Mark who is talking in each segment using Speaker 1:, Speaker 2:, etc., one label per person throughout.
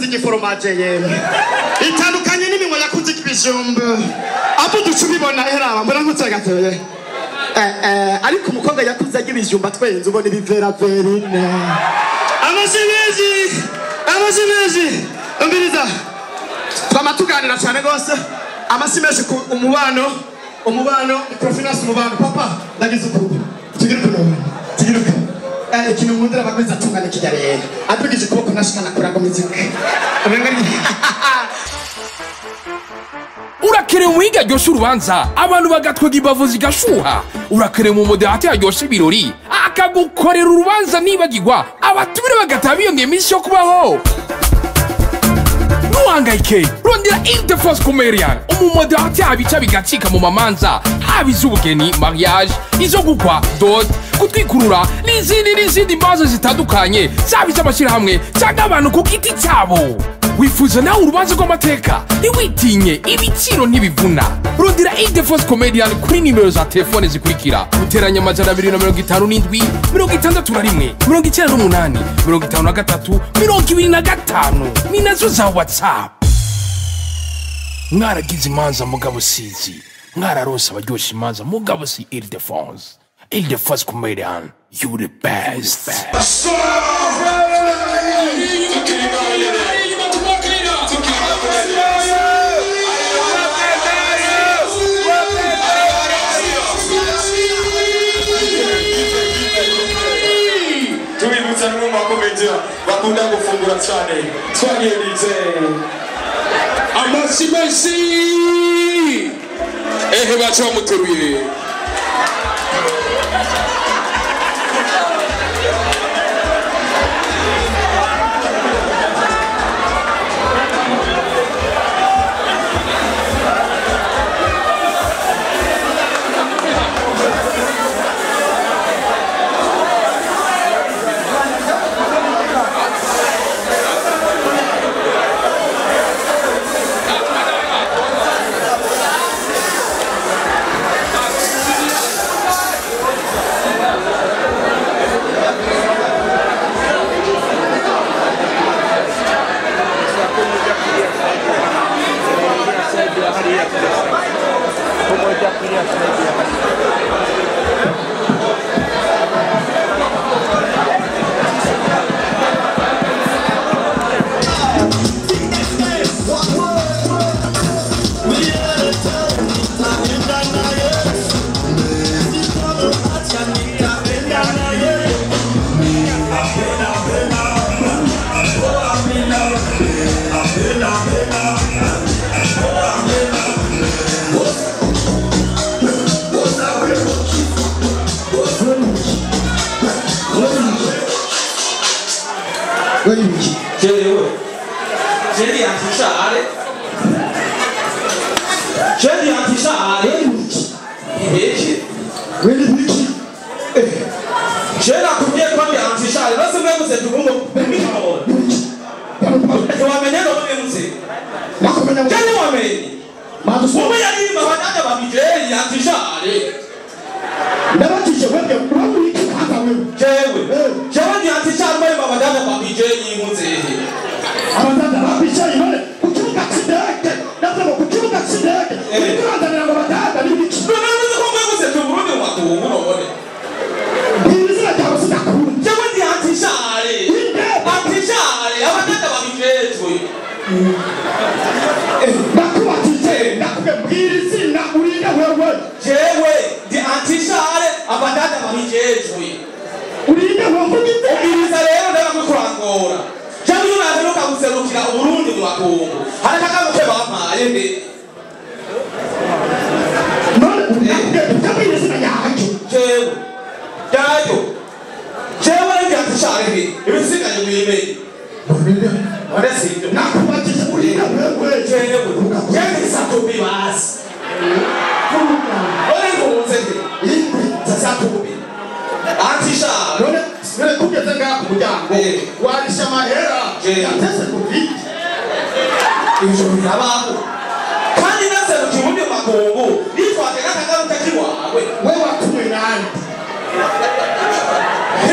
Speaker 1: igiforomaje yemwe itandukanye n'iminwa yakuze ibijumbu avuga uca ubibona heraba mbona nk'utagatoye ariko umukobwa yakuze arya ibijumba twenze ubona ibiveraverine amashyi amashyi menshi umviriza twama tuganira cyane rwose amashyi menshi ku umubano umubano microfinance umubano papa ndagize ukuntu tugira ukuntu tugira ukuntu ikintu nkundira abakozi atungana kijya rero atugije ukuboko nashikana kurago muzika
Speaker 2: Urakerewe umuhinga aryosha urubanza abantu bagatwega imbavu zigashuha. Urakerewe mu moderateur aryosha ibirori akagukorera urubanza nibagirwa abatumire bagataha biyongeye iminsi yo kubaho. Ntuhangayike, rondera Ildefonse Comedian, umumoderateur abica bigacika mu mamanza, haba iz'ubugeni mariage, izo gukwa dot, gutwikurura n'izindi n'izindi manza zitandukanye, zaba iz'amashyirahamwe cyangwa abantu ku giti cyabo. Wifuza nawe urubanza rw'amateka? Ntiwitinye, ibiciro ntibivuna. Rondera Ildefonse Comedian kuri nimero za telefone zikurikira: guteranya 257 61 98 53 25, ni nazo za WhatsApp. Mwaragize imanza mugabo sizi, mwararonse abaryosha imanza mugabo si Ildefonse. Ildefonse Comedian, you the best.
Speaker 3: Bakunda gufungura cyane twagirize
Speaker 2: amashyi menshi ehe baca bamuteruye.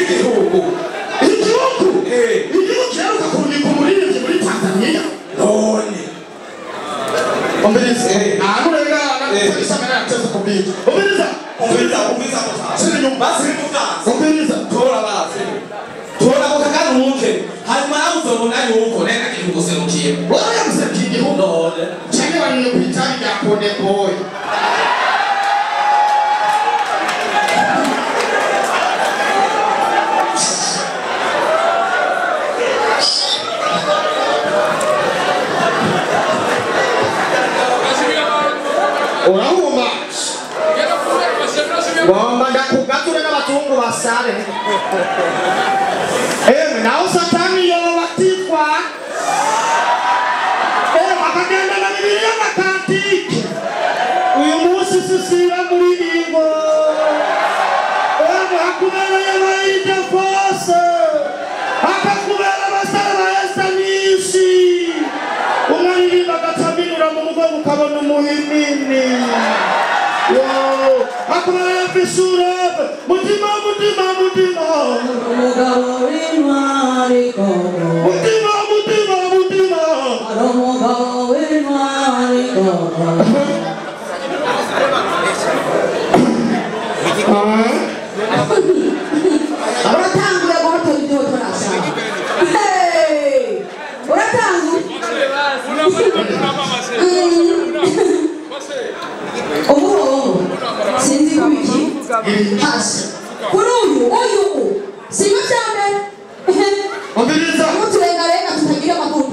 Speaker 1: Igihugu igihugu giheruka kurungika umuririmbyi muri Tanzania. Ndakubwira. Umviriza.
Speaker 4: Umviriza, umviriza.
Speaker 1: Siri nyuma.
Speaker 4: Basi mukazi.
Speaker 1: Umviriza.
Speaker 4: Tora basi. Tora ko kakanuke. Hanyuma nawe uzobona yuko nenda kiguserukiye.
Speaker 1: Wowe yamuserukiye igihugu.
Speaker 4: None.
Speaker 1: Canke banyuye ku itabi rya Konde Boy. Urahuma. Ngomba ndakugature n'abatungu basare. Emwe naho Satani yobatitwa. Emwe akagenda na Bibiliya na kantike. Uyu munsi sisiba muri ingo. Emwe hakubereye abayite fose. Hakakubera abasare ba Esanisi. Umwaririmba agataminura mu mugongo ukabona umuhimini. Hakubereye fisurebe. Mutima, mutima, mutima.
Speaker 5: Umugabo w'intwari koko.
Speaker 1: Mutima, mutima, mutima.
Speaker 5: Ari umugabo w'intwari koko. Uratanguye guhotora ibyo utarashaka. Hey! Uratanguye. Ubu sinzi kubiki. Hasi. Kuri uyu sibyo cya mbere.
Speaker 1: Umviriza.
Speaker 5: Muturengarenga tutagira amakuru.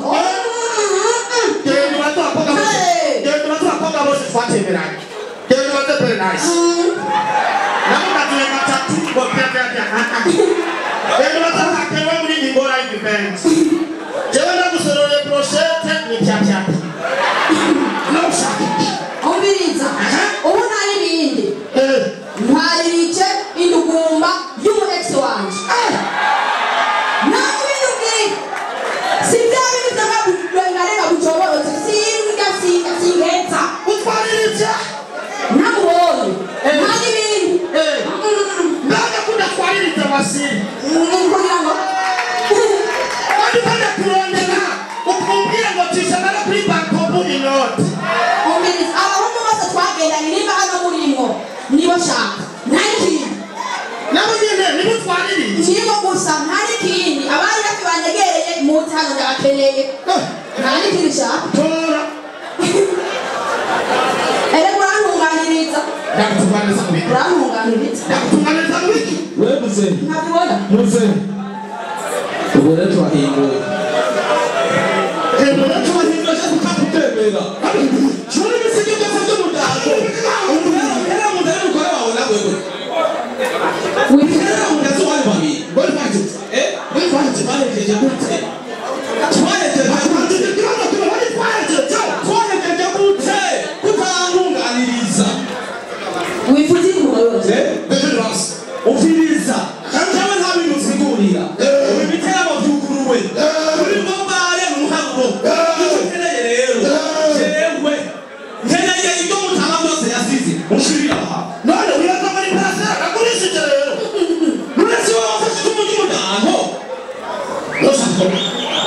Speaker 1: Genda ubaze abakobwa bose. Genda ubaze abakobwa bose twatemberanye. Genda ubaze Bernice. Namukatiye gatatu ngo pya pya pya. Genda ubaze hakewe muri Ingora Event. Jewe ndagusororeye brochette ni pya pya. Nushaka.
Speaker 5: Umviriza. Ubu nta n'ibindi. Ntwaririce indugumba y'umu ex wanje. Ntabwo ibintu ubwira. Si bya bintu by'akaburengarenga bucoborotse. Singa singa singenza.
Speaker 1: Utwaririce?
Speaker 5: Ntamubonye. Nta n'ibindi.
Speaker 1: Mbega ko udatwaririza Wasili.
Speaker 5: Kugira ngo.
Speaker 1: Kandi ukajya kurondera ukubwira ngo tisha mara kuri bankobu inoti.
Speaker 5: Umviriza abahungu bose twagendanye nimba hano murimwo nibo shaka. Nta n'ikindi.
Speaker 1: Nabo nyene nibo utwaririye.
Speaker 5: Nibo gusa nta n'ikindi. Abari hafi banyegereye muzi hano ndabakeneye. Nta n'ikindi shaka.
Speaker 1: Tora.
Speaker 5: Erega urantunganiriza.
Speaker 1: Ndagutunganiriza mu biki?
Speaker 5: Urantunganiriza.
Speaker 1: Ndagutunganiriza mu biki?
Speaker 4: Wewe muze.
Speaker 5: Ntabibona.
Speaker 4: Muze. Ubu rero turahinduye. Ubu rero turahinduye cyo kukakutemera. Shuri ibisige byose by'umuryango. Ubu rero hera mu ndari umugore wawe na wewe. Hera mu ndari wari babiri.
Speaker 1: Bari bahejeje.
Speaker 4: Eh?
Speaker 1: Bari bahejeje.
Speaker 4: Bahejeje gute? Twahejeje
Speaker 1: Bari twahejeje.
Speaker 4: Twahejeje gute? Kutantunganiriza.
Speaker 5: Wifuza umugore wawe.
Speaker 4: Eh? Umviriza. Cyangwa nta bintu usigurira. Ibiteramo byuguruwe. Uri ngombare n'umuhango. Icyo ukeneye rero. Jewe. Nkeneye ibyo mutama byose yasize. Ushirira aha.
Speaker 1: None wibaza muri parasera agurishije rero.
Speaker 4: None si wowe wafashe icumu ry'umuryango.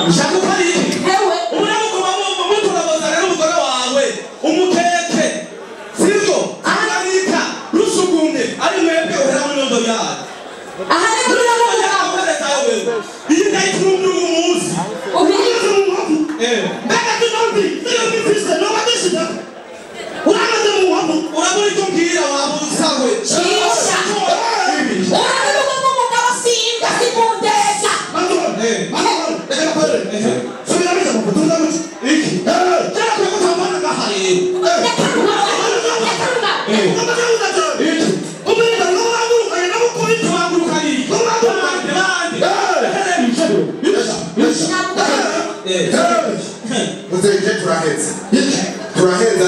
Speaker 4: Ushaka gukora iki?
Speaker 5: Ewe.
Speaker 4: Umunyamugoba muturaboza rero umugore wawe. Umukeke. Sibyo? Ararika. Rusugumye. Ari mwebwe uhera muri ndondo yawe.
Speaker 5: Aha ni muri
Speaker 4: Iyi ndayitumye uyu munsi.
Speaker 5: Umviriza.
Speaker 1: Mbega tunombi. Tunombi fise. Uramaze mu nkovu.
Speaker 4: Urabura icyo umbwira wabusawe.
Speaker 5: Shisha. Urabivuga ko umugabo simbwa sikundeza.
Speaker 1: Subira mu kutuza muti.
Speaker 4: Iki. Cyera kwe kutamana gahari.
Speaker 5: Reka rugabo. Reka rugabo.
Speaker 4: Iki.
Speaker 1: Umviriza n'uwaguruka namukubita.
Speaker 4: Tuhaguruka iki? Bande bande.
Speaker 3: Muzehe turaheza. Turaheza.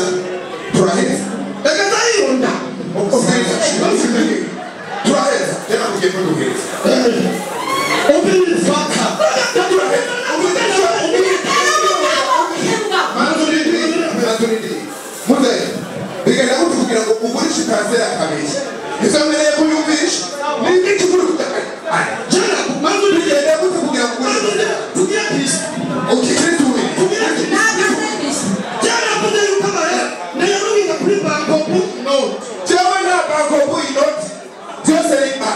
Speaker 3: Turaheza.
Speaker 1: Reka ndayirunda.
Speaker 3: Turaheza. Tena kugiye ko duheza.
Speaker 1: Umviriza.
Speaker 3: Muzehe, bigenda gute kugira ngo ugurishe parasera kabiri? Izo mbereye kuyumvisha. Ni iki uri kutaka? Bigenda gute kugira ngo ugurishe?
Speaker 1: Tugira Kristo.
Speaker 3: Ukikristo uri.
Speaker 1: Tugira Kristo.
Speaker 5: Ntabwo
Speaker 1: Cyane avuze yuko amahera nayo rubika kuri bankobu no.
Speaker 3: Serima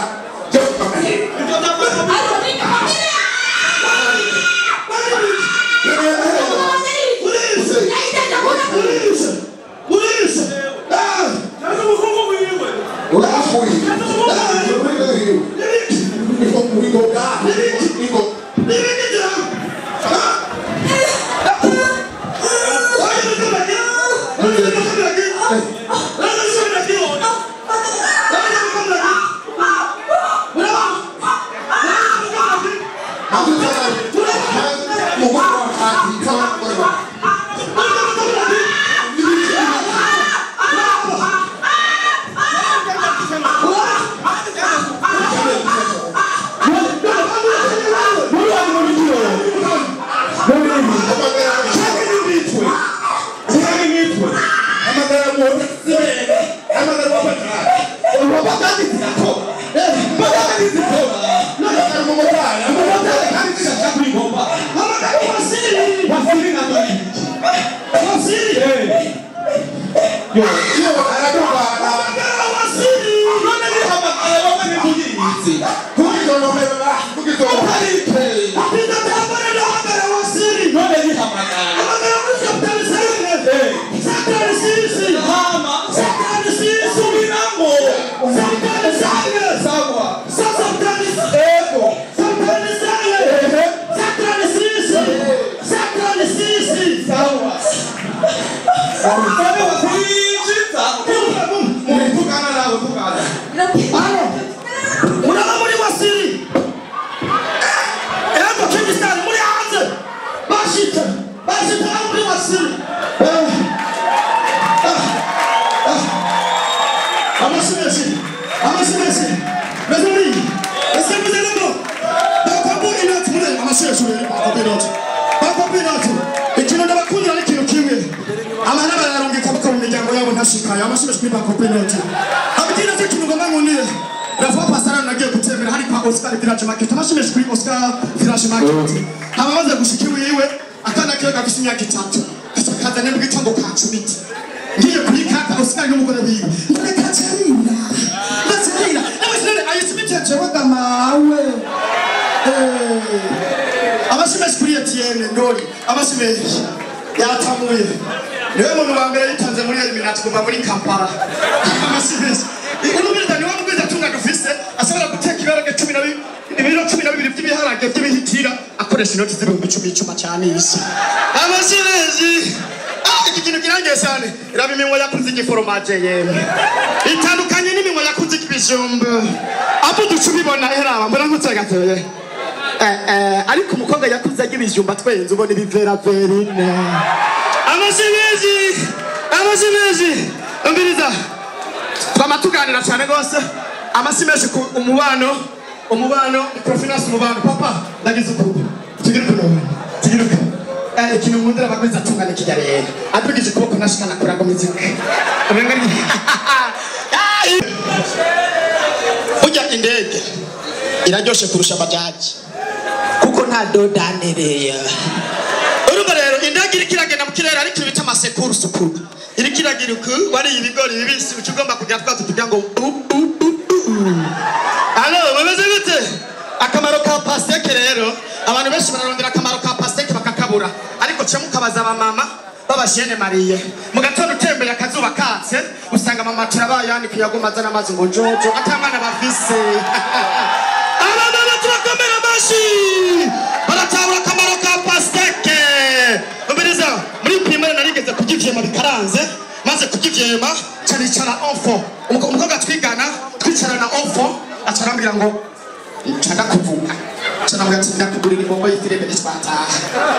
Speaker 1: Itandukanye n'iminwa yakunze ibijumba avuduca ubibona eraba mbona nkutse ariko umukobwa yakunze arya ibijumba twenze ubona ibiveraverine amashyi menshi umviriza twama tuganira cyane rwose amashyi menshi ku umubano microfinance umubano papa ndagize ukuntu tugira ukuntu tugira ukuntu ikintu nkundira abagwiza atungana kijya rero adugije ukuboko nashikana kurago muzika burya indege iraryoshe kurusha bajaji kuko nta dodanereye urumva rero indege iriko iragenda mu kirere ariko ibita amasekuru sukuru iriko iragira uku wariye ibigori bibisi uca ugomba kugira twa tugira ngo alo bameze gute akamaro ka pasteke rero abantu benshi bararondera akamaro ka pasteke bakakabura ariko cyo mukabaza abamama babajene mariye mu gatondo utembeye akazuba katse usanga mama turabayanikiye aguma azana amazi ngo jojo atamwana bafise abamama turakomera amashi baratabura akamaro ka pasteke umviriza muri primere narigeze kurya ivyema bikaranze maze kurya ivyema caricara enfant umukobwa twigana twicarana enfant acarambwira ngo nshaka kuvuga canambwira ati ndakugurira imbombo y'ifirime nitwataha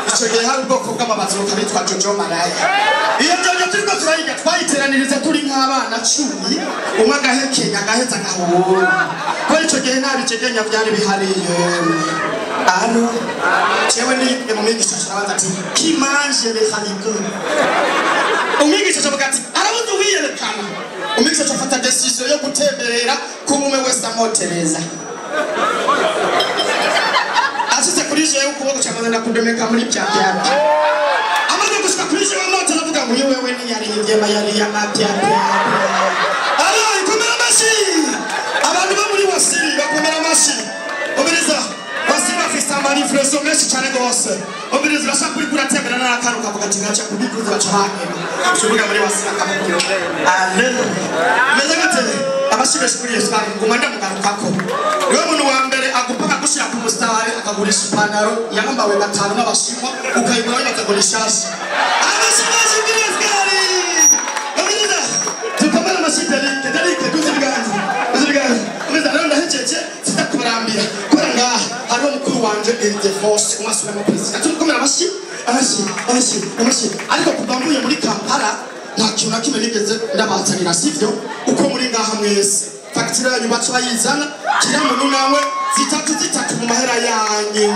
Speaker 1: ico gihe hari ubwoko bw'amabazuka bitwa Jojo Maraya iyo Jojo turiko turayiga twayiteraniriza turi nk'abana 10 umwe agahekenya agaheza agahura ko ico gihe nta bicegenya vyari bihariye alo jewe ni mu mwigisha arabanza ati qui mange les haricots umwigisha avuga ati arabuze uwiyerekana umwigisha afata decision yo gutemberera k'umwe wese amotereza ashitse kuri jewe ukuboko cyamaze ndakudomeka muri bya byabyo amaze gushika kuri jewe amato aravuga ngo uyu wewe ntiyari ivyema yari amapya alo ikomera amashi abantu bo muri Wasiri bakomera amashyi. Umviriza, Wasiri bafise amanifesto menshi cyane rwose. Umviriza, urashaka kuri kuratembera n'akantu ukavuga ati ngaca kubikuza baca bankema. Ucuvuga muri Wasiri akamubwira aleluya. Meze gute? Amashyi menshi kuri Yesu kandi nguma ndamugarukako. Niwe muntu wa mbere agupa akagushyira ku musitari akagurisha ipantaro yambawe batanu n'abashinwa ukayigura wibaza ngo ni shasha. Amashyi menshi kuri Yesu kandi. Umviriza, tukomere amashyi Derike, Derike duze ibiganza, duze ibiganza. Umviriza, rero ndahejeje sitakubarambira kubera ngaha hariho mukuru wanje Ildefonse umwasubiramo perezida. Tumukomere amashyi, amashyi, amashyi, amashyi. Ariko kuva mvuye muri Kampala nta kintu na kimwe nigeze ndabazanira, sivyo? Uko muri ngaha mwese fagitire yanyu baca bayizana kira muntu nawe zitatu zitatu mu mahera yanyu.